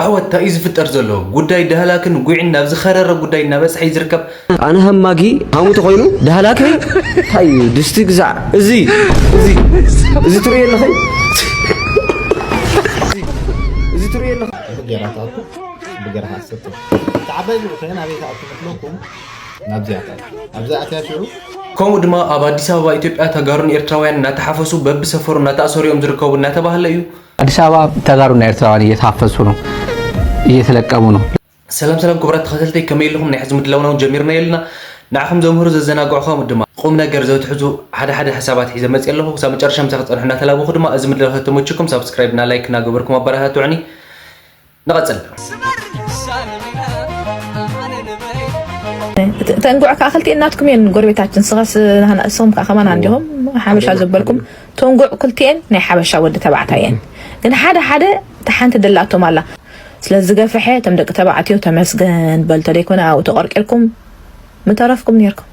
ዓወት እንታይ እዩ ዝፍጠር ዘሎ? ጉዳይ ዳህላክን ጉዕን ናብ ዝኸረረ ጉዳይ እናበጽሐ እዩ ዝርከብ። ኣነ ሃማጊ ሃሙ ተኾይኑ ዳህላከይ እንታይ እዩ? ድስቲ ግዛዕ። እዚ፣ እዚ፣ እዚ ትርእዮ ኣለኸ? እዚ ትርእዮ ኣለኸ? ብገራ ትኣቱ፣ ብገራ ሃሰቱ። ተዓባይ ብሩኸ ናበይ ትኣቱ መስለኩም? ናብዚኣ ትኣቱ። ኣብዛ ኣትያ ሽዑ ከምኡ ድማ ኣብ ኣዲስ ኣበባ ኢትዮጵያ ተጋሩን ኤርትራውያን እናተሓፈሱ በብሰፈሩ እናተኣሰሩ እዮም ዝርከቡ እናተባህለ እዩ። ኣዲስ ኣበባ ተጋሩና ኤርትራውያን እየተሃፈሱ ነው፣ እየተለቀሙ ነው። ሰላም ሰላም ክቡራት ተኸታተልተይ፣ ከመይ ኣለኹም? ናይ ሕዚ ምድላውና እውን ጀሚርና የልና። ንዓኹም ዘምህሩ ዘዘናግዑ ከምኡ ድማ ቁም ነገር ዘትሕዙ ሓደ ሓደ ሓሳባት ሒዘ መፅእ ኣለኹ። ክሳብ መጨረሻ ምሳይ ክፀንሑ እናተላበኹ ድማ እዚ ምድላው ተተመችኩም ሳብስክራይብ እና ላይክ እናገበርኩም ኣበረታትዑኒ። ንቐፅል። ተንጉዕ ከዓ ክልቲኤን ናትኩም እየን ጎረቤታችን። ስኸስ ንስኹም ከዓ ከማን እንዲኹም ሓበሻ ዘበልኩም ተንጉዕ ክልቲኤን ናይ ሓበሻ ወዲ ተባዕታይ እየን። ግን ሓደ ሓደ ተሓንቲ ደላቶም ኣላ። ስለዚ ዝገፍሐ እቶም ደቂ ተባዕትዮ ተመስገን በል ተደይኮነ ኣብኡ ተቆርቂርኩም ምተረፍኩም ነርኩም።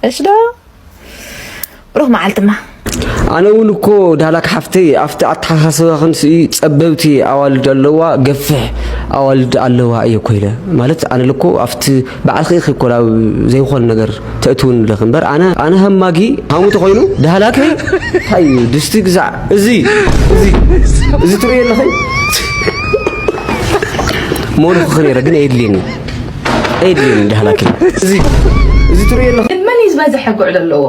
እሺ ዶ? ብሩኽ መዓልትማ። ኣነ እውን እኮ ዳህላክ ሓፍተይ ኣብቲ ኣተሓሳስባኽን ስኢ ጸበብቲ ኣዋልድ ኣለዋ ገፍሕ ኣዋልድ ኣለዋ እየ እኮ ኢለ ማለት ኣነ እኮ ኣብቲ በዓልኺ ኢኺ እኮ ናብ ዘይኾነ ነገር ተእትውኒ ኣለኺ እምበር ኣነ ኣነ ሃማጊ ሃሙ ተኾይኑ ዳህላከይ እንታይ እዩ ድስቲ ግዛዕ እዚ እዚ እዚ ትርእዮ ኣለኺ ሞልኹኺ ነይረ ግን ኣየድልየኒ ኣየድልየኒ ዳህላከይ እዚ እዚ ትርእዮ ኣለኺ ግን መን እዩ ዝበዝሐ ጉዕሎ ኣለዎ?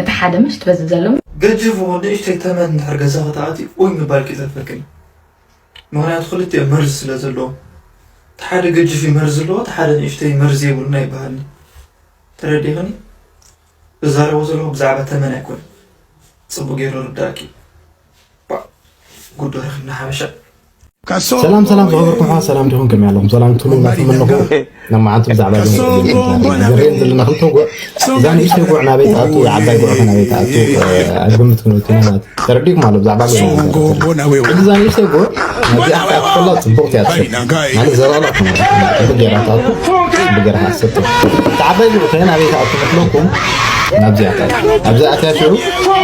እቲ ሓደ ምሽ ትበዝብ ዘሎ። ገጅፉ ንእሽተይ ተመን እንድሕር ገዛኺ ተኣትዩ ኡይ ምባል ከይተርፈክን እዩ። ምኽንያቱ ክልቲኦም መርዚ ስለ ዘለዎም። እቲ ሓደ ገጅፍ እዩ መርዚ ኣለዎ፣ እቲ ሓደ ንእሽተይ መርዚ የብሉን ኣይበሃልን እዩ። ተረዲእኽኒ? ዝዛረቦ ዘለኹ ብዛዕባ ተመን ኣይኮነን። ጽቡቕ ገይሩ ይርዳእኪ እዩ። ባእ ጉድ ዶ ረኺብና ሓበሻ። ሰላም ሰላም ዝኸበርኩም ኣሕዋት ሰላም ዲኹም ከመይ ኣለኹም ሰላም ትብሉ እንዳተመነኹ ናብ መዓልቲ ብዛዕባ ዘሪኤን ዘለና ክልተ ጉዕ እዛ ንእሽተይ ጉዕ ናበይ ትኣቱ ዓባይ ጉዕ ከ ናበይ ትኣቱ ኣግምት ክንብል ኢና ማለት ተረዲእኩም ኣሎ ብዛዕባ ጉዕ ሕጂ እዛ ንእሽተይ ጉዕ ናዚኣ ክትኣቱ ከላ ፅቡቕቲ እያ ትስብ ማለት ዘረቕረቕ ማለት ፅቡቅ ገይራ ትኣቱ ፅቡቅ ገይራ ክትሰብ እቲ ዓባይ ጉዕ ከ ናበይ ትኣቱ መስለኩም ናብዚኣ ትኣቱ ኣብዚኣ ኣትያ ሽዑ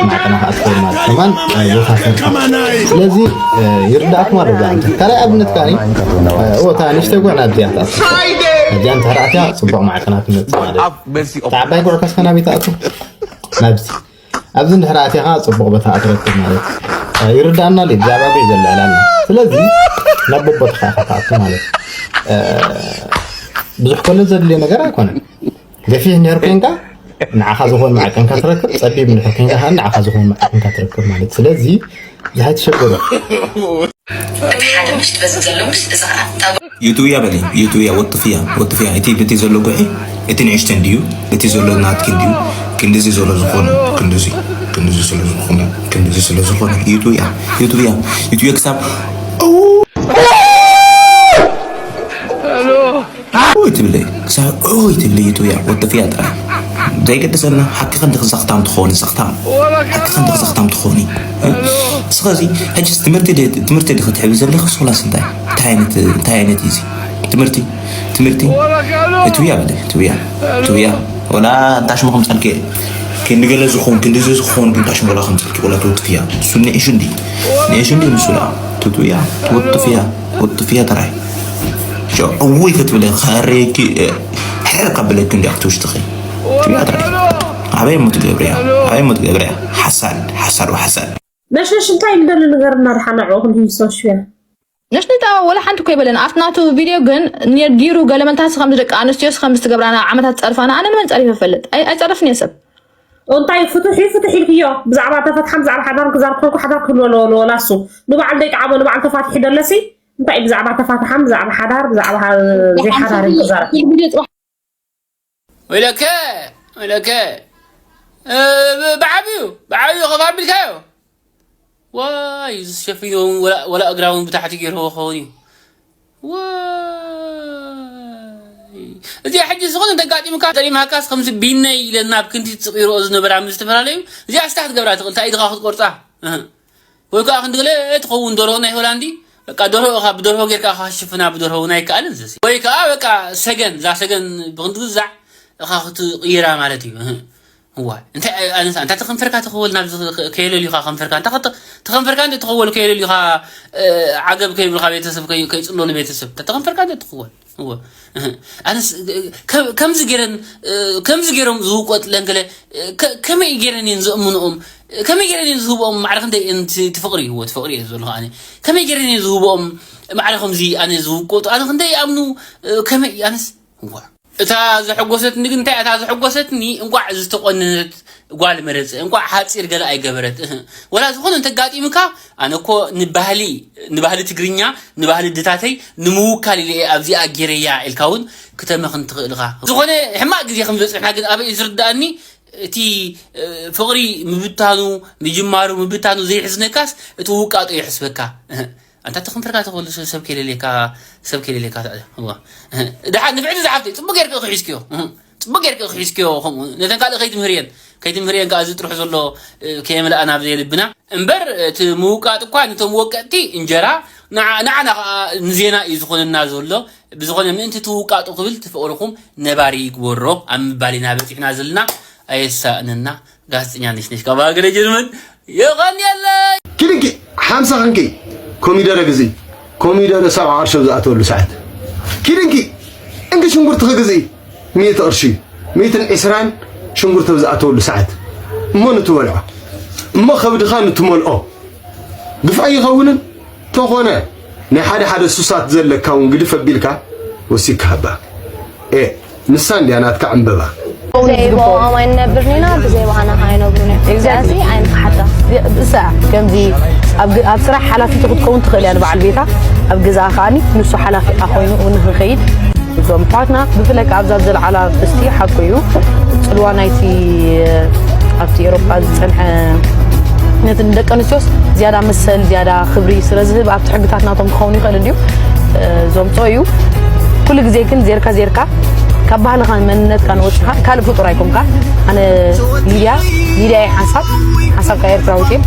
ማዕጠና ከኣ ትኸውን ማለት ከማን ቦታ ሰርታ ስለዚ ይርዳእኩም ኣሎ ብዛዕባ ካልኣይ ኣብነት ከኣ እታ ንእሽተይ ጉዕ ናብዚኣ ትኣቱ እዚኣ እንተ ኣትያ ጽቡቕ ማዕጠና ትመጽእ ማለት እዩ እታ ዓባይ ጉዕ ከስከ ናበይ ትኣቱ ናብዚ ኣብዚ እንድሕር ኣትያ ከኣ ጽቡቕ ቦታ ትረክብ ማለት እዩ ይርዳእና ኣሎ ብዛዕባ ጉዕ ዘልዕላና ስለዚ ናብ ቦቦትኻ ኢኻ ትኣቱ ማለት እዩ ብዙሕ ከሎ ዘድልዮ ነገር ኣይኮነን ገፊሕ እንድሕር ኮንካ ንዓኻ ዝኾን ማዕቀንካ ትረክብ፣ ጸቢብ እንድሕር ኮንካ ከኣ ንዓኻ ዝኾን ማዕቀንካ ትረክብ ማለት እዩ። ስለዚ ኣይትሸገሩ። ዩቱብያ በሊ ዩቱብያ ወጥፍያ ወጥፍያ እቲ በቲ ዘሎ ጉሒ እቲ ንእሽተን ድዩ እቲ ዘሎ ናትኪ ድዩ ክንድዚ ዘሎ ዝኾነ ክንድዚ ክንድዚ ስለ ዝኾነ ክንድዚ ስለ ዝኾነ ዩቱብያ ዩቱብያ ዩቱብያ ክሳብ ኦይ ትብለይ ክሳብ ኦይ ትብለይ ይጥውያ ወጥፍያ ጥራይ ዘይገድሰልና ሓቂ ክንዲ ክዘኽታም ትኾኒ ዘኽታም ሓቂ ክንዲ ክዘኽታም ትኾኒ ስለዚ ሕጅስ ትምህርቲ ትምህርቲ ዲ ክትሕቢ ዘለኺ ሶላስ እንታይ እንታይ ዓይነት እንታይ ዓይነት እዩ ትምህርቲ ትምህርቲ ትውያ በለ ትውያ ትውያ ወላ እንታይ ሽሙ ከምፀልኪ ክንዲ ገለ ዝኸውን ክንዲ ዝኸውን እንታይ ሽሙ ወላ ከምፀልኪ ወላ ትውጥፍያ እሱ ንእሹ እንዲ ንእሹ እንዲ ምስላ ትውያ ትውጥፍያ ወጥፍያ ጥራይ እውይ ክትብለ ከረኪ ሕር ከብለኪ እንዲ ኣብቲ ውሽጥኺ ትብያ ጥራይ ኣበይ ሞ ትገብርያ ኣበይ ሞ ትገብርያ ሓሳድ ሓሳድ ሓሳድ ነሽነሽ እንታይ ንደሊ ንገርና ድሓና ዕኹም ህይሶ ሽያ ነሽነሽ ወላ ሓንቲ እኮ ይበለን ኣብቲ ናቱ ቪድዮ ግን ነጊሩ ገለመልታሲ ከምዚ ደቂ ኣንስትዮስ ከምዚ ትገብራና ዓመታት ጸርፋና ኣነ ንመን ጸሪፈ ፈልጥ ኣይጸረፍን እየ ሰብ እንታይ ፍትሕ እዩ ፍትሕ ኢልክዮ ብዛዕባ ተፈትሓን ብዛዕባ ሓዳር ክዛረብ ኮንኩ ሓዳር ክህልዎ ኣለዎ ላሱ ንባዕል ደቂ ዓቦ ንባዕል ተፋትሒ ደለሲ እንታይ ብዛዕባ ተፋትሓን ብዛዕባ ሓዳር ብዛዕባ ዘይሓዳር ክዛረብ ወይለከ ወይለከ ብዓብዩ ብዓብዩ ከፍ ኣቢልካዮ ዋይ እዚ ሸፊኑ ወላ እግራ እውን ብታሕቲ ገይርዎ ክኸውን እዩ ዋይ እዚኣ ሕጂ ዝኾነ ተጋጢምካ ጠሊምሃካስ ከምዚ ቢነይ ኢለ ናብ ክንዲ ትፅቕ ይርኦ ዝነበራ ምስ ዝተፈላለዩ እዚኣ ስታ ክትገብራ ትኽእል እንታይ ኢድኻ ክትቆርፃ ወይ ከዓ ክንዲ ገለ ትኸውን ደርሆ ናይ ሆላንዲ በቃ ደርሆ እኻ ብደርሆ ጌርካ እኻ ሽፍና ብደርሆ እውን ኣይከኣልን ዘሲ ወይ ከዓ በቃ ሰገን እዛ ሰገን ብክንዲ ግዛዕ እኻ ክትቕይራ ማለት እዩ እዋ እንታይ ኣነስ ኣንታ ተኸንፈርካ ተኸወል ናብ ከየለልዩኻ ከንፈርካ እንታ ተኸንፈርካ እንደ ተኸወል ከየለልዩኻ ዓገብ ከይብልካ ቤተሰብ ከይፅሎ ንቤተሰብ ተኸንፈርካ እንደ ተኸወል እዋ ኣነስ ከምዚ ገይረን ከምዚ ገይሮም ዝውቆጥለን ገለ ከመይ ገይረን እየን ዘእምንኦም ከመይ ገይረን እየን ዝህብኦም ማዕረ ክንደይ እየን ትፍቕሪ እዎ ትፍቕሪ እየ ዘለኹ ኣነ ከመይ ገይረን እየን ዝህብኦም ማዕረ ከምዚ ኣነ ዝውቆጡ ኣነ ክንደይ ይኣምኑ ከመይ ኣነስ እዋ እታ ዘሐጎሰትኒ ግን እንታይ እታ ዘሐጎሰትኒ እንቋዕ ዝተቆነነት ጓል መረፀ እንቋዕ ሓፂር ገለ ኣይገበረት እህ ወላ ዝኾነ እንተጋጢምካ ኣነ እኮ ንባህሊ ንባህሊ ትግርኛ ንባህሊ ድታተይ ንምውካል ኢለ እየ ኣብዚኣ ጌረያ ኢልካ እውን ክተመኽን ትኽእል ኢኻ ዝኾነ ሕማቕ ግዜ ከም ዝበፅሕና ግን ኣበይ እዩ ዝርዳእኒ እቲ ፍቕሪ ምብታኑ ምጅማሩ ምብታኑ ዘይሕዝነካስ እቲ ውቃጦ ይሕስበካ ኣንታ ተኽንፈርካ ተኽእሉ ሰብ ከይለልየካ ሰብ ከይለልየካ ትዕደ እዋ ድሓ ንፍዕቲ ዝሓፍተይ ፅቡቅ ጌርክ ክሒዝክዮ ፅቡቅ ጌርክ ክሒዝክዮ ከምኡ ነተን ካልእ ከይትምህርየን ከይትምህርየን ከዓ እዚ ጥርሑ ዘሎ ከየመልኣ ናብ ዘየልብና እምበር እቲ ምውቃጥ እኳ ነቶም ወቀጥቲ እንጀራ ንዓና ከዓ ንዜና እዩ ዝኾነና ዘሎ ብዝኾነ ምእንቲ ትውቃጡ ክብል ትፍቅርኹም ነባሪ ይግበሮ ኣብ ምባል ኢና በፂሕና ዘለና ኣየሳእነና ጋዜጠኛ ነሽነሽ ካብ ሃገረ ጀርመን የቐንየለይ ኪድንኪ ሓምሳ ክንኪ ኮሚደረ ግዝኢ ኮሚደረ ሰብዓ ቅርሺ ኣብ ዝኣተወሉ ሰዓት ኪድንኪ እንኪ ሽንጉርቲ ክግዝኢ ሚእቲ ቅርሺ ሚእትን ዕስራን ሽንጉርቲ ኣብ ዝኣተወሉ ሰዓት እሞ ንትበልዖ እሞ ከብድኻ ንትመልኦ ግፍዒ ይኸውንን ተኾነ ናይ ሓደ ሓደ ሱሳት ዘለካ እውን ግድፍ ኣቢልካ ወሲካ ሃባ ኤእ ንሳ እንድያ ናትካ ዕምበባ። ብዘይ በኦም ኣይንነብርን ኢና፣ ብዘይ በኣና ከኣ ኣይነብሩን እዮም። እዚኣ ሲ ኣይንፍሓጣ። እሳ ከምዚ ኣብ ግ- ኣብ ስራሕ ሓላፊቱ ክትከውን ትኽእል እያ ንበዓል ቤታ፣ ኣብ ገዛኣ ከኣኒ ንሱ ሓላፊኣ ኮይኑ እውን ንኽኸይድ እዞም ኣሕዋትና ብፍላይ ከኣ ኣብዛ ዝለዓላ ኣርእስቲ ሓቁ እዩ ጽልዋ ናይቲ ኣብቲ ኤሮጳ ዝጸንሐ ነቲ ንደቂ ኣንስትዮስ ዝያዳ መሰል ዝያዳ ክብሪ ስለ ዝህብ ኣብቲ ሕግታት ናቶም ክኸውን ይኽእል እንድዩ ዘምፅኦ እዩ ኩሉ ግዜ ግን ዜርካ ዜርካ ካብ ባህልኻን መንነትካን ወፅኻ ካልእ ፍጡር ኣይኮንካ ኣነ ሊድያ ሊድያ እየ ሓንሳብ ሓንሳብ ካብ ኤርትራ ውፅእ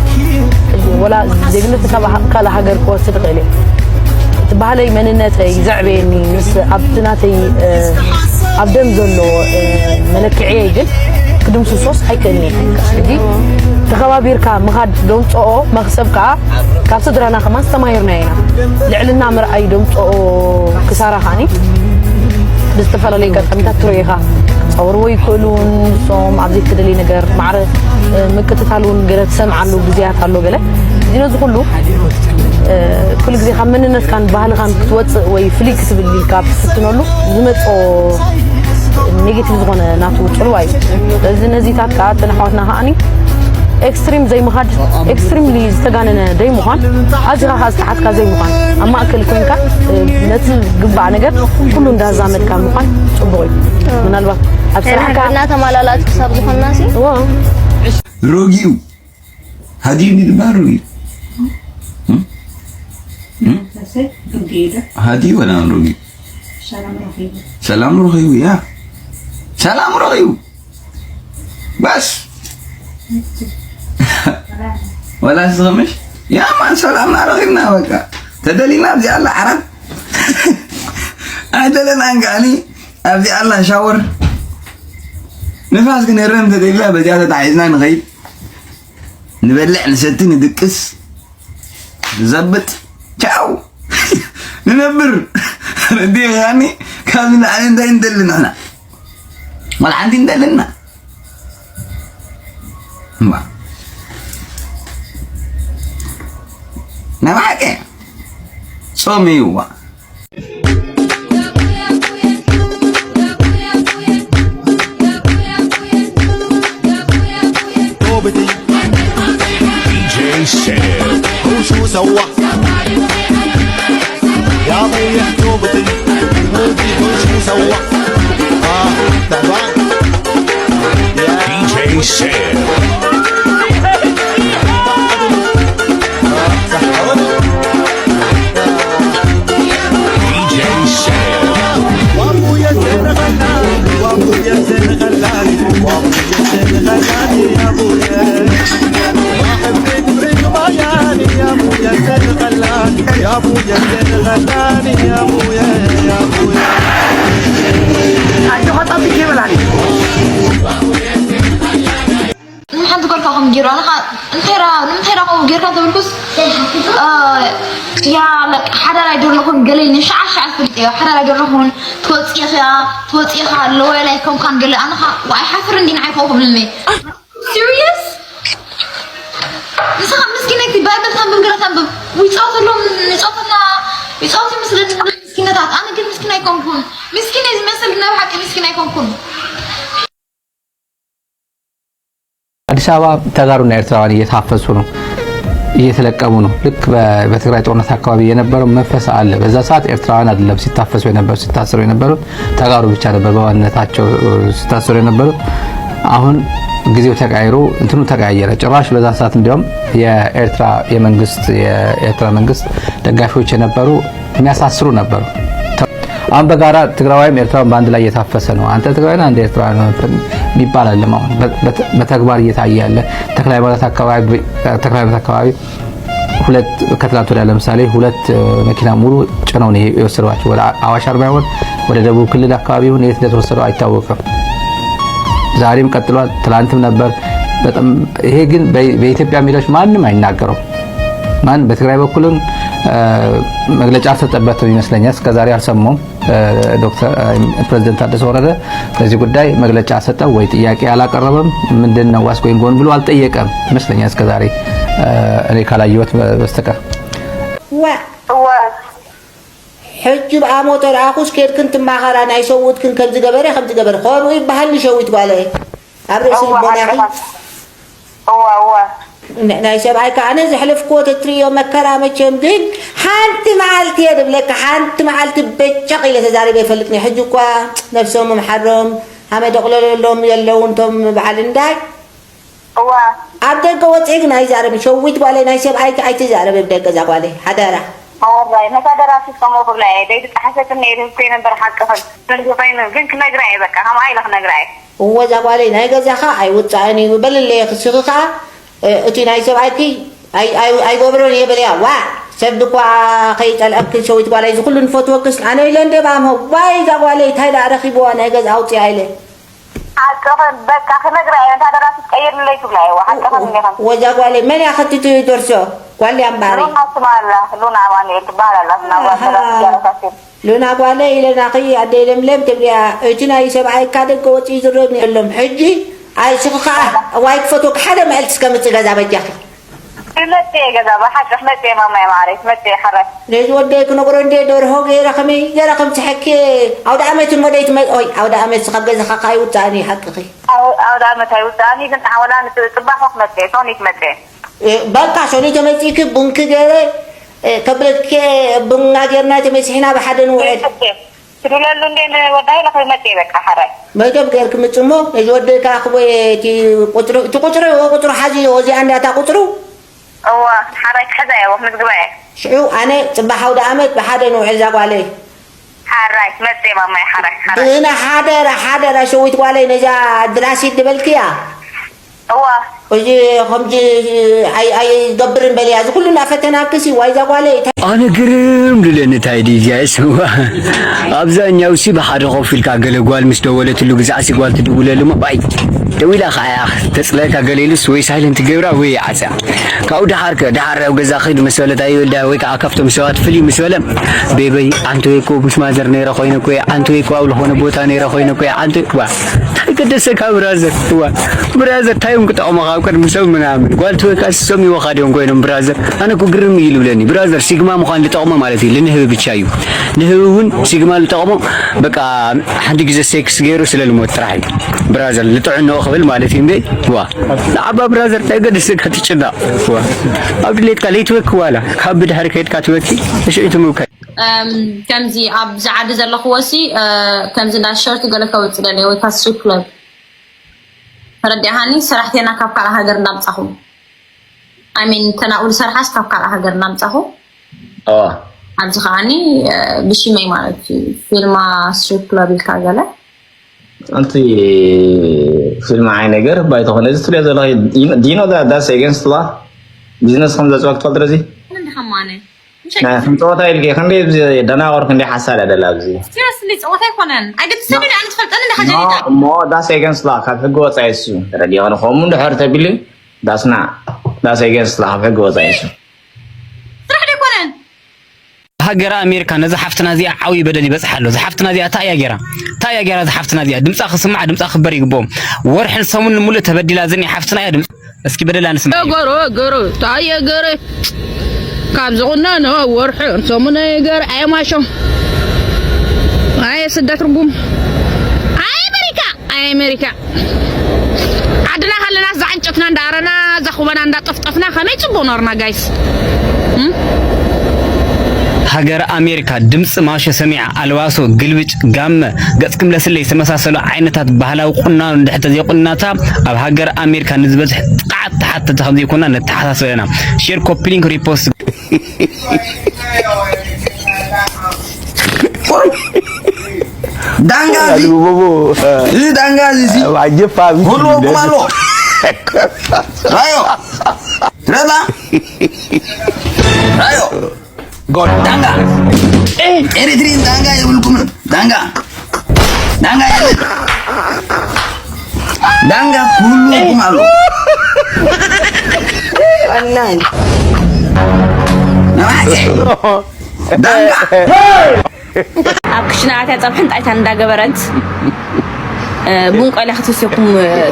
ወላ ዜግነት ካብ ካልእ ሃገር ክወስድ ይኽእል እየ እቲ ባህለይ መንነተይ ዘዕበየኒ ምስ ኣብቲ ናተይ ኣብ ደም ዘሎ መለክዕየይ ግን ክድምስሶስ ኣይክእልን እየ ሕጂ ተኸባቢርካ ምኻድ ደምፅኦ መኽሰብ ከዓ ካብ ስድራና ከማን ዝተማሂርናዮ ኢና ልዕልና ምርኣይ ደምፅኦ ክሳራ ከዓኒ ብዝተፈላለዩ ኣጋጣሚታት ትሪኦ ኢኻ ክፀወርዎ ይክእሉ ንሶም ኣብ ዘይተደለየ ነገር ማዕረ ምቅትታል እውን ገለ ትሰምዓሉ ግዜያት ኣሎ ገለ እዚ ነዚ ኩሉ ኩሉ ግዜ ካብ መንነትካን ባህልኻን ክትወፅእ ወይ ፍልይ ክትብል ኢልካ ትፍትነሉ ዝመፅኦ ኔጌቲቭ ዝኾነ ናቱ ፅልዋ እዩ ስለዚ ነዚታት ከዓ እተን ኣሕዋትና ከዓኒ ኤክስትሪም ዘይምኻድ ኤክስትሪምሊ ዝተጋነነ ደይምዃን ኣዚኻ ከዓ ዝተሓትካ ዘይምዃን ኣብ ማእከል ኮይንካ ነቲ ዝግባእ ነገር ኩሉ እንዳዛመድካ ምዃን ፅቡቕ እዩ ምናልባት ኣብ ስራሕካ እናተማላላት ክሳብ ዝኾንና ሲ ሮጊኡ ሃዲዩኒ ድማ ሮጊኡ ሃዲዩ ወላ ሮጊኡ ሰላም ረኺቡ ያ ሰላም ረኺቡ በስ ወላ ስኸምሽ ያ ማን ሰላምና ረኺብና በቃ ተደሊና እዚኣ ኣላ ዓራት ኣይደለናን ከኣኒ ኣብዚኣ ኣላ ሻወር ንፋስ ክንህረም እንተደሊና በዚኣ ተታሒዝና ንኸይድ ንበልዕ ንሰቲ ንድቅስ ንዘብጥ ቻው ንነብር ረዲኻኒ ካብ ንዓሊ እንታይ እንደሊ ንሕና ዋላ ሓንቲ እንደልና እምባ ናይ ብሓቂ ጾም እዩ እዋ DJ Sam. حوشو سوا يا ابويا توبتي ودي حوشو سوا اه تبع DJ Sam. ያ በቃ ሓዳር ኣይደለኹን ገለ ንሻዕ ሻዕ ትፈልጥ እያ ሓዳር ኣይደለኹን ትወፅእ ኢኻ ትወፅእ ኢኻ ኣለወ ላይ ከምካን ገለ ኣነኻ ኣይሓፍር እንዲ ንዓይ ኮኹ ብልኒ serious ንስኻ ምስኪነይቲ ባይብል ተንብብ ገለ ተንብብ ይፃወተሎም ይፃወተና ይፃወት ይመስለኒ ምስኪነታት ኣነ ግን ምስኪን ኣይኮንኩን ምስኪን እየ ዝመስል ናይ ብሓቂ ምስኪን ኣይኮንኩን አዲስ አበባ ተጋሩና ኤርትራውያን እየታፈሱ ነው፣ እየተለቀሙ ነው። ልክ በትግራይ ጦርነት አካባቢ የነበረው መንፈስ አለ። በዛ ሰዓት ኤርትራውያን አይደለም ሲታፈሱ የነበሩት ሲታሰሩ የነበሩት ተጋሩ ብቻ ነበር በዋነታቸው ሲታሰሩ የነበሩት። አሁን ጊዜው ተቀያይሮ እንትኑ ተቀያየረ። ጭራሽ በዛ ሰዓት እንዲያውም የኤርትራ የመንግስት የኤርትራ መንግስት ደጋፊዎች የነበሩ የሚያሳስሩ ነበሩ። አሁን በጋራ ትግራዋይም ኤርትራን በአንድ ላይ እየታፈሰ ነው። አንተ ትግራዊ ነህ፣ አንተ ኤርትራዊ ነህ የሚባል አይደለም። አሁን በተግባር እየታየ ያለ ተክለ ሃይማኖት አካባቢ ተክለ ሃይማኖት አካባቢ ሁለት ከትላንት ወዲያ ለምሳሌ ሁለት መኪና ሙሉ ጭነው ነው የወሰዷቸው። ወደ አዋሽ አርባ ይሆን ወደ ደቡብ ክልል አካባቢ ይሁን የት እንደተወሰዱ አይታወቅም። ዛሬም ቀጥሏል። ትላንትም ነበር። በጣም ይሄ ግን በኢትዮጵያ ሚዲያዎች ማንም አይናገረው። ማን በትግራይ በኩልም መግለጫ አልሰጠበትም ይመስለኛል። እስከዛሬ አልሰማውም። ዶክተር ፕሬዚደንት ታደሰ ወረደ በዚህ ጉዳይ መግለጫ ሰጠው ወይ ጥያቄ አላቀረበም። ምንድን ነው ዋስ ጎይን ጎን ብሎ አልጠየቀም ይመስለኛል እስከዛሬ እኔ ካላየሁት በስተቀር። ሕጂ ብኣሞ ተረኣኹስ ኬድክን ትማኸራ ናይ ሰውትክን ከምዚ ገበረ ከምዚ ገበረ ከምኡ ይበሃል ንሸዊት ጓለ ኣብ ርእሲ ልቦናኺ እዋ እዋ ናይ ሰብኣይ ከዓነ ዘሕለፍክዎ ተትርእዮ መከራ መቸም ግን ሓንቲ መዓልቲ እየ ድብለካ ሓንቲ መዓልቲ በጨቕ ኢለ ተዛሪበ ይፈልጥኒ ሕጂ እኳ ነብሶም ምሓሮም ሃመ ደቕለለሎም የለውን ቶም በዓል እንዳይ እዋ ኣብ ደገ ወፂእክ ናይ ዛረብ ሸዊት ጓለይ ናይ ሰብኣይክ ኣይትዛረብ ኣብ ደገ እዛ ጓለይ ሓደራ ሓራይ ነታ ደራሲት ከምኡ ክብላ እየ ደይ ዝጠሓሰት ነይ ዝህብኮ ነበር ሓቅኽን ከምዚ ኮይኑ ግን ክነግራ እየ በቃ ከምኣ ኢለ ክነግራ እየ እወ እዛ ጓለይ ናይ ገዛኻ ኣይውፃእን እዩ በልለየ ክስኺ ከዓ እቲ ናይ ሰብኣይኪ ኣይገብሮን እየ በልያ ዋ ሰብ እኳ ከይፀልአክ ሸዊት ጓለይ እዚ ኩሉ ንፈትወክስ ኣነ ኢለ እንደ ባሞ ዋይ እዛ ጓለይ እንታይ ደኣ ረኺብዋ ናይ ገዛ ኣውፅያ ኢለ ሓቅኽን በቃ ክነግራ እየ ነታ ደራሲ ትቀይርለይ ትብላ እየዋ ሓቅኽን እንዲኽን ወዛ ጓለይ መን እያ ከቲቱ ደርሶ ጓል እያ እምበኣረይ ሉና ስማ ኣላ ሉና ኣማኑኤል ትበሃል ኣላ እና ጓል ደራሲ እያ ነታ ሴት ሉና ጓለይ ኢለናኺ ኣደይ ለምለም ትብልያ እቲ ናይ ሰብኣይካ ደገ ወፂኡ ዝረብኒ የሎም ሕጂ ኣይ ስኺ ከዓ ዋይ ክፈትወኪ ሓደ መዕልቲ እስከምፅእ ገዛ በጃኺ ክመጽእ እየ ገዛ ብሓቂ ክመጽእ እየ ማማየ ማዓረይ ክመጽእ እየ ሓራይ ነዚ ወደይ ክነግሮ እንደ ደርሆ ገይረ ከመይ ገይረ ከምፅሐኪ ኣውደ ዓመት እሞ ደይትመ ኦይ ኣውደ ዓመት ካብ ገዛኻ ከዓ ይውፅኣኒ ሓቅኺ ኣውደ ዓመት ኣይውፅኣኒ ግን ተሓወላ ንፅባሖ ክመፅእ እየ ሶኒ ክመፅእ እየ በቃ ሶኒ ተመፂእኪ ቡንኪ ገይረ ከብለኪ ቡና ጌርና ተመሲሕና ብሓደ ንውዕል ትብለሉ እንዴ ንወዳይ ለኸ መጤ በቃ ሓራይ መደብ ገይርክ ምጽሞ ነዚ ወደይ ከኣኽቦ እቲ ቁፅሪ እቲ ቁፅሪ ቁፅሩ ሓዚ እዚኣ እንዳታ ቁፅሩ እዋ ሓራይ ክሕዛ እየ ምዝግባ እየ ሽዑ ኣነ ፅባሕ ኣውደ ኣመት ብሓደ ንውዕል እዛ ጓለይ ሓራይ መጤ ማማይ ሓራይ ሓራይ ብእና ሓደራ ሓደራ ሸዊት ጓለይ ነዛ ድራሲት ድበልክያ እዋ እዚ ከምዚ ኣይገብርን በልያ እዚ ኩሉ እናፈተናክሲ ዋይዛ ጓለይ እንታይ ኣነ ግርም ልለኒ ታይ ድዩ እዚኣ ስዋ ኣብዛኛው ሲ ብሓደ ኮፍ ኢልካ ገለ ጓል ምስ ደወለትሉ ግዛዕ ሲ ጓል ትድውለሉ ሞ ባይ ደዊላ ከዓያ ተፅለካ ገለ ኢሉስ ወይ ሳይለንት ገብራ ወይ ዓፅያ ካብኡ ደሓር ከ ደሓር ኣብ ገዛ ክድ ምስ በለት ኣይወልዳ ወይ ከዓ ካብቶም ሰባት ፍልይ ምስ በለ ቤበይ ኣንተ ወይ ኮ ምስ ማዘር ነይረ ኮይነ ኮ ኣንተ ወይ ኮ ኣብ ዝኾነ ቦታ ነይረ ኮይነ ኮ ኣንተ ዋ እንታይ ገደሰካ ብራዘር ዋ ብራዘር እንታይ እዮም ክጠቕሙኻ ኣብ ቅድሚ ሰብ ምናምን ጓል ትወካ ሰሚዎኻ ድዮም ኮይኖም ብራዘር ኣነ እኮ ግርም እዩ ልብለኒ ብራዘር ሲግማ ምዃን ልጠቕሞ ማለት እዩ ልንህቢ ብቻ እዩ ንህቢ እውን ሲግማ ልጠቕሞ በቃ ሓንቲ ግዜ ሴክስ ገይሩ ስለ ልሞት ጥራሕ እዩ ብራዘር ልጥዕንኦ ክብል ማለት እዩ እምበይ ዋ ንዓባ ብራዘር እንታይ ገደሰካ ትጭናቕ ዋ ኣብ ድሌትካ ለይትወኪ ዋላ ካብ ብድሕሪ ከይድካ ትወኪ እሽዒ ትምውከል ከምዚ ኣብዚ ዓዲ ዘለኽዎ ሲ ከምዚ እንዳ ሸርት ገለ ከውፅእ ደለ ወይ ካብ ስትሪፕ ክለብ ተረዲእሃኒ ሰራሕተና ካብ ካልእ ሃገር እናምፃኹ ኣሚን ተናኡ ዝሰርሓስ ካብ ካልእ ሃገር እናምፃኹ ኣብዚ ከዓኒ ብሽመይ ማለት እዩ ፊልማ ስትሪፕ ክለብ ኢልካ ገለ ኣንቲ ፊልም ዓይ ነገር ባይተኾነ እዚ ትሪኦ ዘለኺ ዲኖ ዳስ ኤገንስት ላ ቢዝነስ ከም ዘፅወክ ትፈልጥ ዚ ከም ፀወታ ኢልኪ ክንደይ ደናቆር ክንደይ ሓሳድ ኣደላ ኣብዚ ጸወታ ኣይኮነን ኣይገድሰኒ ኣነ ትፈልጠኒ ዲኻ ጀኒታ እሞ ዳስ ኤገንስት ላ ካብ ሕጊ ወፃኢ እሱ ተረዲኦ ከምኡ እንድሕር ተቢሉ ዳስና ዳስ ኤገንስት ላ ካብ ሕጊ ወፃኢ እሱ ስራሕ ዶ ኣይኮነን ሃገረ ኣሜሪካ ነዛ ሓፍትና እዚኣ ዓብዪ በደል ይበፅሓ ኣሎ። እዛ ሓፍትና እዚኣ እንታይ እያ ገይራ? እንታይ እያ ገይራ እዛ ሓፍትና እዚኣ? ድምፃ ክስማዕ፣ ድምፃ ክበር ይግብኦ። ወርሕን ሰሙን ሙሉእ ተበዲላ ዝኒ ሓፍትና እያ። ድምፂ እስኪ በደላ ንስማዕ። ገሮ ገሮ ታየ ገረ ካብ ዝቑነኖ ወርሕን ሰሙን ገር ኣየማሾ ኣየ ስደት ርጉም ኣየ ኣሜሪካ ኣየ ኣሜሪካ ዓድና ሃለናስ ዝዓንጨትና እንዳኣረና ዘኹበና እንዳጠፍጠፍና ከመይ ጽቡቕ ኖርና ጋይስ። ሃገረ ኣሜሪካ ድምፂ ማሾ ሰሚዓ ኣልባሶ ግልብጭ ጋመ ገፅክም ለስለይ ዝተመሳሰሉ ዓይነታት ባህላዊ ቁናኖ እንድሕር ተዘይቁንናታ ኣብ ሃገረ ኣሜሪካ ንዝበዝሕ ጥቃዓት ተሓተቲ ከም ዘይኮና ነተሓሳስበ ኢና። ሼር ኮፒ ሊንክ ሪፖስት ዳንጋ እዚ እዚ ዳንጋ እዚ እዚ ሁሉ ወቁም ኣሎ። ራዮ ረዳ ራዮ ዳንጋ ኤሪትሪን ዳንጋ የብልኩም። ዳንጋ ዳንጋ የለ ዳንጋ ኩሉ ወቁም ኣሎ። ዳንጋ ኣብ ክሽነ ኣትያ ፀብሕን ጣይታን እንዳገበረት ቡን ቆልያ ክትስየኩም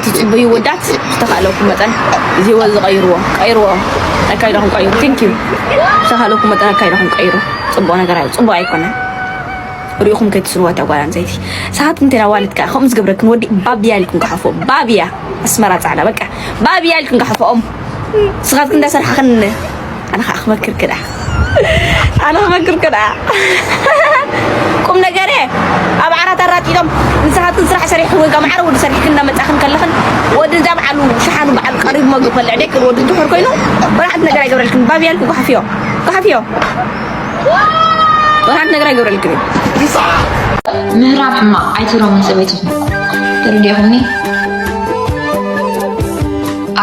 ትፅበዩ ወዳት ዝተኻእለኩም መጠን እዚ ህይወት ዝቀይርዎ ቀይርዎ ኣካይዳኹም ቀይሩ thank you ዝተኻእለኩም መጠን ኣካይዳኹም ቀይሩ ፅቡቅ ነገር ኣዩ ፅቡቅ ኣይኮነን ሪኢኹም ከይትስርዋ እታ ጓል ኣንስተይቲ ሰሓትኩም እንተይና ዋልት ከዓ ከምኡ ዝገብረክን ወዲ ባብያ ኢልኩም ክሓፎ ባብያ ኣስመራ ፃዕዳ በቃ ባብያ ኢልኩም ክሓፎኦም ስኻትክ እንዳሰርሓኽን ኣነ ከዓ ክመክርክ ደኣ ኣነ ክመክርክ ደኣ ቁም ነገረ ኣብ ዓራት ኣራጢጦም ንስኻትክን ስራሕ ሰሪሕክን ወይ ከዓ ማዕረ ወዲ ሰሪሕክን እንዳመፃኽን ከለኽን ወዲ እዛ በዓሉ ሸሓኑ በዓሉ ቀሪቡ መግቢ ክበልዕ ደይክእል ወዲ ድሑር ኮይኑ ወላ ሓንቲ ነገር ኣይገብረልክን ባብያልኩ ጉሓፍዮ ጉሓፍዮ ወላ ሓንቲ ነገር ኣይገብረልክን እዩ ምህራም ሕማቕ ኣይትብሎምን ሰበይትኹም ተረዲእኹምኒ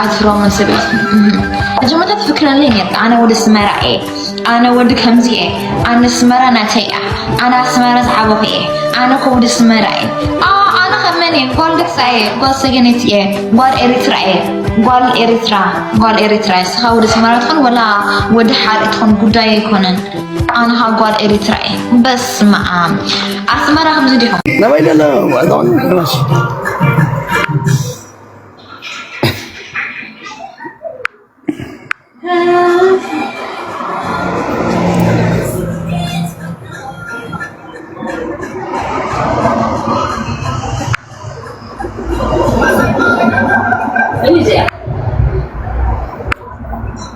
ኣይትብሎምን ሰበይትኹም መጀመርታ ትፍክረለይ ነርካ ኣነ ወዲ ስመራ እየ ኣነ ወዲ ከምዚ እየ ኣነ ስመራ ናተይ እያ ኣነ ኣስመራ ዝዓበኹ እየ ኣነ ከ ወዲ ስመራ እየ ኣነ ከመን እየ ጓል ደሳ እየ ጓል ሰገነት እየ ጓል ኤሪትራ እየ ጓል ኤሪትራ ጓል ኤሪትራ እየ ስኻ ወዲ ስመራ ትኾን ወላ ወዲ ሓርኢ ትኾን ጉዳይ ኣይኮነን ኣነ ኸዓ ጓል ኤሪትራ እየ በስመኣም ኣስመራ ከምዚ ዲኹም ናባይ ደሎ ዋዕታውን ራሽ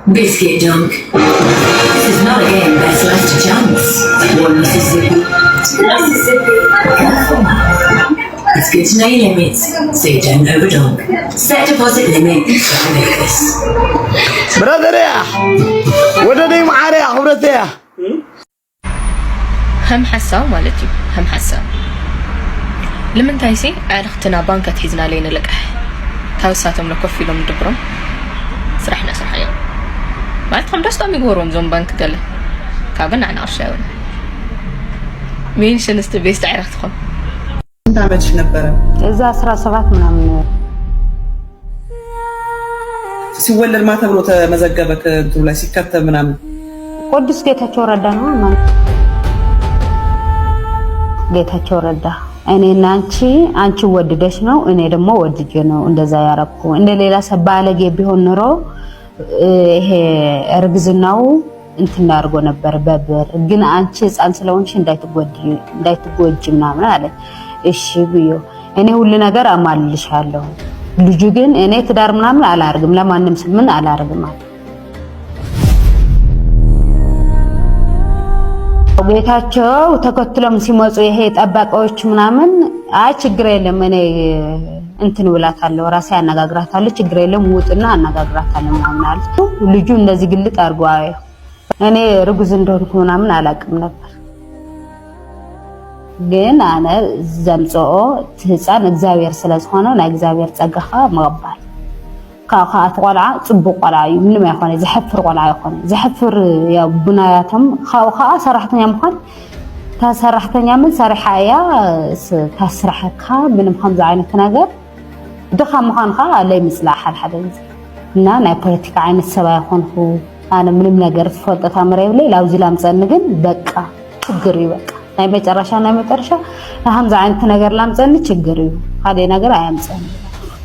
Biscuit dunk. This is not a game best left to chance. One Mississippi. Mississippi. Careful. It's good to know your limits, so you don't overdunk. Set deposit limit. Try this. ብራዘር እያ ወደደይ መዓር እያ ክብረት እያ ከም ሓሳብ ማለት እዩ ከም ሓሳብ ንምንታይሲ ኣዕርኽትና ባንክ ኣትሒዝና ለይንልቃሕ ካብ እሳቶም ለኮፍ ኢሎም ድብሮም ስራሕና ስራሕ እዮም ማለት ከም ደስቶም ይግበርዎም ዞም ባንክ ገለ ካብን ንዓና ቅርሺ ኣይበለን ሜንሽን እስቲ ቤስት ኣዕርኽትኹም ስንት ዓመትሽ ነበረ? እዛ አስራ ሰባት ምናምን ነው። ሲወለድ ማ ተብሎ ተመዘገበ ከእንትኑ ላይ ሲከተብ ምናምን? ቅዱስ ጌታቸው ረዳ ነው ማለት ጌታቸው ረዳ እኔና አንቺ አንቺ ወድደሽ ነው እኔ ደግሞ ወድጄ ነው እንደዛ ያረኩ። እንደ ሌላ ሰው ባለጌ ቢሆን ኑሮ ይሄ እርግዝናው እንትን አድርጎ ነበር በብር ግን አንቺ ህፃን ስለሆንሽ እንዳይትጎጂ እንዳይትጎጂ ምናምን አለ። እሺ ብዮ እኔ ሁሉ ነገር አማልልሻለሁ። ልጁ ግን እኔ ትዳር ምናምን አላርግም ለማንም ስል ምን አላርግም አለ። ጌታቸው ተከትሎም ሲመጡ ይሄ ጠበቃዎች ምናምን አይ ችግር የለም እኔ እንትን ብላታለሁ ራሴ አነጋግራታለሁ ችግር የለም ውጥና አነጋግራታለሁ ምናምን አሉ። ልጁ እንደዚህ ግልጥ አድርጎ አየው። እኔ ርጉዝ እንደሆንኩ ምናምን አላቅም ነበር። ግን ኣነ ዘምፅኦ እቲ ህፃን እግዚኣብሔር ስለዝኾነ ናይ እግዚኣብሔር ፀጋ ከዓ ምቕባል። ካብኡ ከዓ እቲ ቆልዓ ፅቡቅ ቆልዓ እዩ፣ ምንም ኣይኮነ፣ ዘሕፍር ቆልዓ ኣይኮነ። ዘሕፍር ያው ብናያቶም ካብኡ ከዓ ሰራሕተኛ ምኳን እታ ሰራሕተኛ ምን ሰሪሓ እያ ታስራሐካ ምንም ከምዚ ዓይነት ነገር ድኻ ምዃን ከዓ ለይ ምፅላእ ሓደ ሓደ ግዜ እና ናይ ፖለቲካ ዓይነት ሰብ ኣይኮንኩ ኣነ ምንም ነገር ዝፈልጦ ታምር የብለይ። ላብዚ ላምፀኒ ግን በቃ ችግር እዩ። በቃ ናይ መጨረሻ ናይ መጨረሻ ከምዚ ዓይነት ነገር ላምፀኒ ችግር እዩ። ካልእ ነገር ኣያምፀኒ።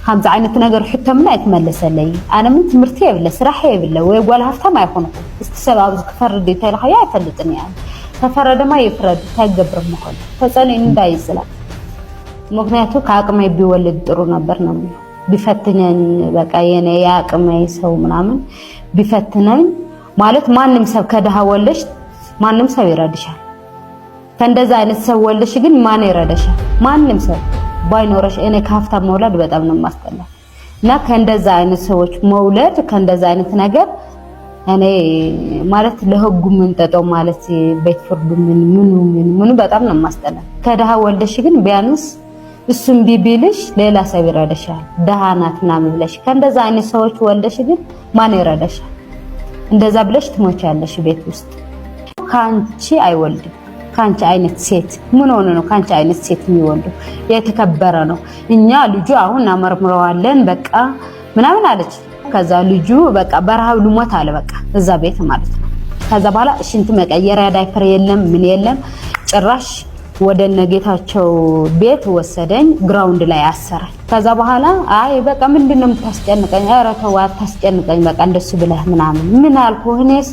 ከምዚ ዓይነት ነገር ሕቶ ምን ኣይትመለሰለይ። ኣነ ምን ትምህርቲ የብለ፣ ስራሕ የብለ፣ ወይ ጓል ሃፍታም ኣይኮንኩ። እስቲ ሰብ ኣብዚ ክፈርድ እዩ ተልካዮ ኣይፈልጥን እያ። ተፈረደማ ይፍረድ፣ እንታይ ክገብር ምኾን? ተጸሊእኒ እንዳይጽላ። ምክንያቱ ከአቅሜ ቢወልድ ጥሩ ነበር ነው የምለው። ቢፈትነኝ በቃ የኔ የአቅሜ ሰው ምናምን ቢፈትነኝ ማለት ማንም ሰብ ከድሃ ወልደሽ ማንም ሰው ይረድሻል። ከእንደዛ አይነት ሰው ወልደሽ ግን ማን ይረዳሻል? ማንም ሰው ባይኖረሽ እኔ ከሀብታም መውለድ በጣም ነው የማስጠላ። እና ከእንደዛ አይነት ሰዎች መውለድ ከእንደዛ አይነት ነገር እኔ ማለት ለህጉ የምንጠጠው ማለት ቤት ፍርዱ ምን ምኑ ምን ምኑ በጣም ነው የማስጠላ። ከድሃ ወልደሽ ግን ቢያንስ እሱም ቢቢልሽ ሌላ ሰው ይረዳሻል። ድሃ ናት ምናምን ብለሽ ከእንደዛ አይነት ሰዎች ወልደሽ ግን ማን ይረዳሻል? እንደዛ ብለሽ ትሞቻለሽ ቤት ውስጥ። ከአንቺ አይወልድም። ከአንቺ አይነት ሴት ምን ሆኖ ነው ከአንቺ አይነት ሴት የሚወልደው? የተከበረ ነው። እኛ ልጁ አሁን እናመርምረዋለን በቃ ምናምን አለች። ከዛ ልጁ በቃ በረሃብ ልሞት አለ በቃ እዛ ቤት ማለት ነው። ከዛ በኋላ ሽንት መቀየሪያ ዳይፐር የለም ምን የለም። ጭራሽ ወደ እነ ጌታቸው ቤት ወሰደኝ፣ ግራውንድ ላይ አሰረኝ። ከዛ በኋላ አይ በቃ ምንድን ነው የምታስጨንቀኝ? ኧረ ተው አታስጨንቀኝ፣ በቃ እንደሱ ብለህ ምናምን ምን አልኩህ? እኔስ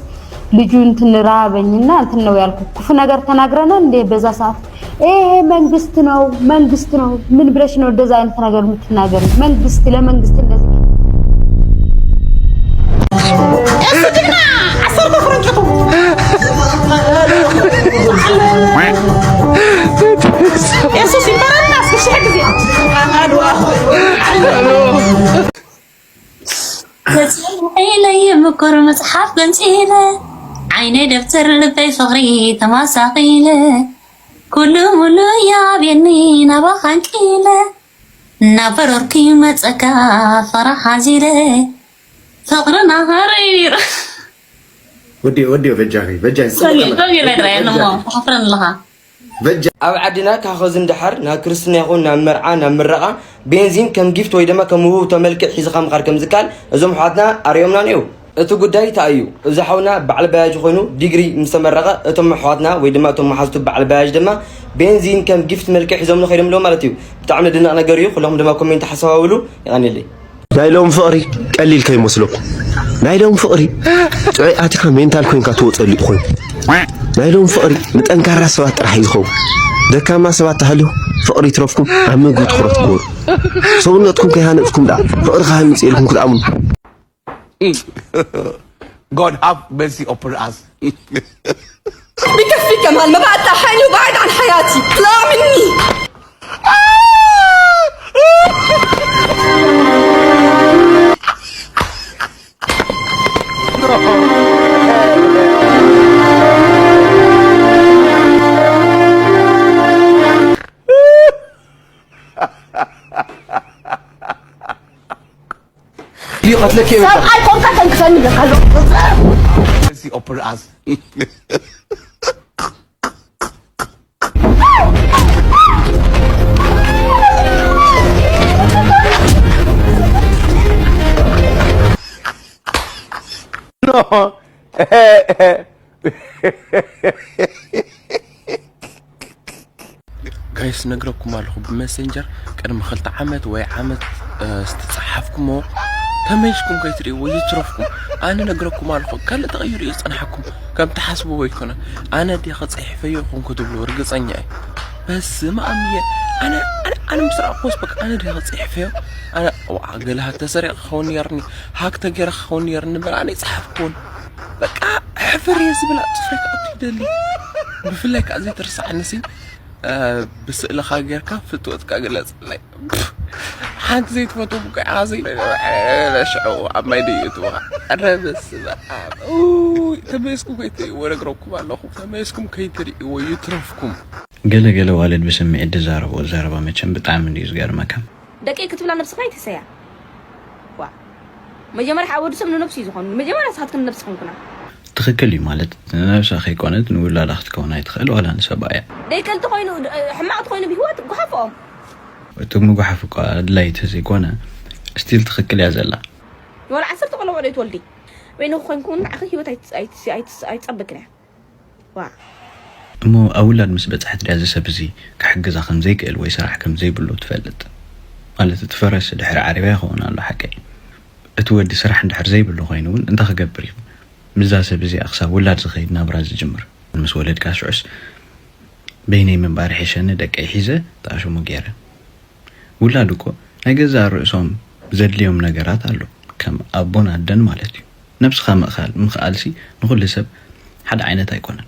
ልጁ እንትን ራበኝና እንትን ነው ያልኩት። ክፉ ነገር ተናግረናል እንዴ በዛ ሰዓት? ይሄ መንግስት ነው መንግስት ነው። ምን ብለሽ ነው እንደዛ አይነት ነገር የምትናገር? መንግስት ለመንግስት እንደዚህ እሱ ጅግና አሰርተ ፍርንጭቱ እሱ ሲበረና እስኪ ሽሕ ጊዜ ገጺለ ይምኩር መጽሓፍ ገንጺለ ዓይነይ ደብተር ልበይ ፍቕሪ ተማሳኺለ ኩሉ ሙሉ ያብየኒ ናባኻ ኣንቂለ እናፈረርኩ ይመጸካ ፍቕሪ ሓዚለ ፍቕርና ሃሪር ወዲ ወዲ በጃኺ በጃ ሰሚዕ ዶ ይረድረየን እሞ ተኸፍረን ኣለኻ በጃ ኣብ ዓድና ካብ ኸዚ ንደሓር ናብ ክርስትና ይኹን ናብ መርዓ ናብ ምረቓ ቤንዚን ከም ጊፍት ወይ ድማ ከም ውህብቶ መልክዕ ሒዝኻ ምኻድ ከም ዝከኣል እዞም ኣሕዋትና ኣርእዮምና ነይሩ። እቲ ጉዳይ እንታይ እዩ? እዚ ሓውና በዓል ባያጅ ኮይኑ ዲግሪ ምስ ተመረቐ እቶም ኣሕዋትና ወይ ድማ እቶም መሓዝቱ በዓል ባያጅ ድማ ቤንዚን ከም ጊፍት መልክዕ ሒዞምሉ ከይዶም ኣለዉ ማለት እዩ። ብጣዕሚ ዝድነቕ ነገር እዩ። ኩለኹም ድማ ኮሜንት ሓሳባውሉ። የቐንየለይ። ናይ ሎሚ ፍቕሪ ቀሊል ከይመስለኩም። ናይ ሎሚ ፍቕሪ ጥዑይ ኣቲኻ ሜንታል ኮይንካ ትወፀሉ እዩ ኮይኑ። ናይ ሎሚ ፍቕሪ ንጠንካራ ሰባት ጥራሕ እዩ ዝኸውን። ደካማ ሰባት ተሃልዩ ፍቕሪ ይትረፍኩም ኣብ ምግቢ ትኹረት ግበሩ። ሰውነትኩም ከይሃነፅኩም ደኣ ፍቕሪ ክሃንፅ ኢልኩም ክትኣምኑ። God have mercy upon us. بكفي كمال ما بعد تحاني وبعد عن حياتي اطلع مني ይቐትለኪ እየ በቃ። ሰብኣይ ኮንካ ተንክፈኒ ይብለካ ኣለኹ። እዚ ኦፕል ኣስ ጋይስ ነግረኩም ኣለኹ ብመሰንጀር ቅድሚ ክልተ ዓመት ወይ ዓመት ዝተፀሓፍኩሞ ተመልስኩም ከይትርእይዎ ይትረፍኩም። ኣነ ነግረኩም ኣለኹ ካልእ ተቐይሩ እዩ ዝፀንሓኩም ከም ትሓስብዎ ኣይኮነን። ኣነ ድየ ከፅሒፈዮ ይኹን ክትብሉ ርግፀኛ እየ። በስመ ኣብ እየ ኣነ ኣነ ኣነ ምስ ረኣኹስ በቃ ኣነ ድየ ከፅሒፈዮ። ኣነ ዋዓ ገለ ሃክ ተሰሪቐ ክኸውን ነይርኒ ሃክ ተገይረ ክኸውን ነይርኒ እምበር ኣነ ይፀሓፍኩዎን። በቃ ሕፍር እየ ዝብል ኣብ ፅፍረይ ክኣቱ ይደሊ። ብፍላይ ከዓ ዘይትርስዓኒ ሲ ብስእልኻ ጌርካ ፍትወትካ ግለፀለይ። ሓንቲ ዘይትፈትዎም እኮ ኢኻ ዘይሽዑ ኣብ ማይ ደይእትወኻ። ኧረ በስመ ኣብ። ኡይ ተመሊስኩም ከይትርእይዎ እነግረኩም ኣለኹ። ተመሊስኩም ከይትርእይዎ ይትረፍኩም። ገለ ገለ ኣዋልድ ብስምዒት ዝዛረብኦ ዘረባ መቸም ብጣዕሚ እንድዩ ዝገርመካ። ደቀይ ክትብላ ነብስኻ ኣይትህሰያ። ዋእ መጀመርያ ከዓ ወዲ ሰብ ንነብሱ እዩ ዝኾን። መጀመርያ ንስኻትክን ንነብስኽን ኩና። ትኽክል እዩ ማለት ንነብሳ ከይኮነት ንውላዳ ክትከውን ኣይትኽእል ዋላ ንሰብኣ እያ። ደይ ከልቲ ኮይኑ ሕማቕ ተኾይኑ ብህይወት ጉሓፍኦም። እቲ ምጉሓፍ እኳ ኣድላይ ተዘይኮነ still ትኽክል እያ ዘላ። ዋላ ዓሰርተ ቆልዑ ዶ ትወልዲ? በይኑ ኮንኩ ንዓኺ ህይወት ኣይት- ኣይት- ኣይት- ኣይትጸብክን እያ። ዋ እሞ ኣብ ውላድ ምስ በጽሐት ድያ እዚ ሰብ እዚ ክሕግዛ ከም ዘይክእል ወይ ስራሕ ከም ዘይብሉ ትፈልጥ? ማለት እቲ ፈረስ ድሕሪ ዓረብያ ይኸውን ኣሎ ሓቀይ። እቲ ወዲ ስራሕ እንድሕር ዘይብሉ ኮይኑ እውን እንታይ ክገብር እዩ? ምስዛ ሰብ እዚኣ ክሳብ ውላድ ዝኸይድ ናብራ ዝጅምር። ምስ ወለድካ ሽዑስ በይነይ ምንባር ይሕሸኒ ደቀይ ሒዘ ተኣሽሙ ገይረ። ውላድ እኮ ናይ ገዛእ ርእሶም ዘድልዮም ነገራት ኣሎ ከም ኣቦን ኣደን ማለት እዩ። ነብስኻ ምእኻል ምኽኣልሲ ንኹሉ ሰብ ሓደ ዓይነት ኣይኮነን።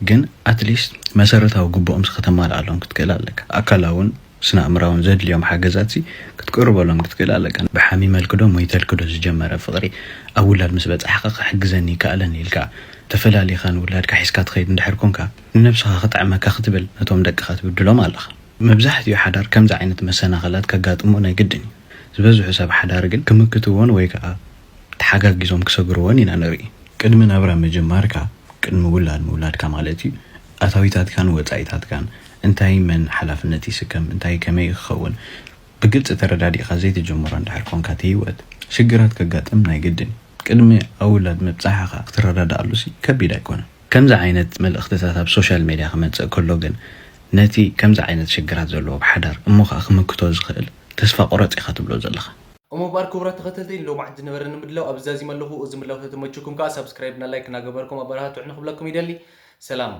ግን ኣትሊስት መሰረታዊ ግቡኦም ከተማልኣሎም ክትክእል ኣለካ። ኣካላውን ስነ ኣእምራውን ዘድልዮም ሓገዛትሲ ክትቅርበሎም ክትክእል ኣለካ። ብሓሚመልክዶ ሞይተልክዶ ዝጀመረ ፍቕሪ ኣብ ውላድ ምስ በጻሕኻ ክሕግዘኒ ይከኣለኒ ኢልካ ተፈላሊኻ ንውላድካ ሒዝካ ትኸይድ እንድሕር ኮንካ ንነብስኻ ክጥዕመካ ክትብል ነቶም ደቅኻ ትብድሎም ኣለኻ። መብዛሕትኡ ሓዳር ከምዚ ዓይነት መሰናኸላት ከጋጥሞ ናይ ግድን እዩ። ዝበዝሑ ሰብ ሓዳር ግን ክምክትዎን ወይ ከዓ ተሓጋጊዞም ክሰግርዎን ኢና ንርኢ። ቅድሚ ናብራ ምጅማርካ ቅድሚ ውላድ ምውላድካ ማለት እዩ ኣታዊታትካን ወፃኢታትካን እንታይ መን ሓላፍነት ይስከም እንታይ ከመይ ክኸውን ብግልፂ ተረዳዲእካ ዘይትጀምሮ እንድሕር ኮንካ እቲ ህይወት ሽግራት ከጋጥም ናይ ግድን እዩ። ቅድሚ ኣብ ውላድ ምብፃሕኻ ክትረዳድኣሉ ሲ ከቢድ ኣይኮነን። ከምዚ ዓይነት መልእኽትታት ኣብ ሶሻል ሜድያ ክመፅእ ከሎ ግን ነቲ ከምዚ ዓይነት ሽግራት ዘለዎ ብሓዳር እሞ ከዓ ክምክቶ ዝኽእል ተስፋ ቁረፅ ኢኻ ትብሎ ዘለኻ። እሞ እምበኣር ክቡራት ተኸተልቲ ንሎማዓንቲ ዝነበረኒ ምድላው ኣብዚ ዛዚመ ኣለኹ። እዚ ምድላው ተተመችኩም ከዓ ሳብስክራይብ እና ላይክ እናገበርኩም ኣበረታትዑኒ ክብለኩም ይደሊ። ሰላም።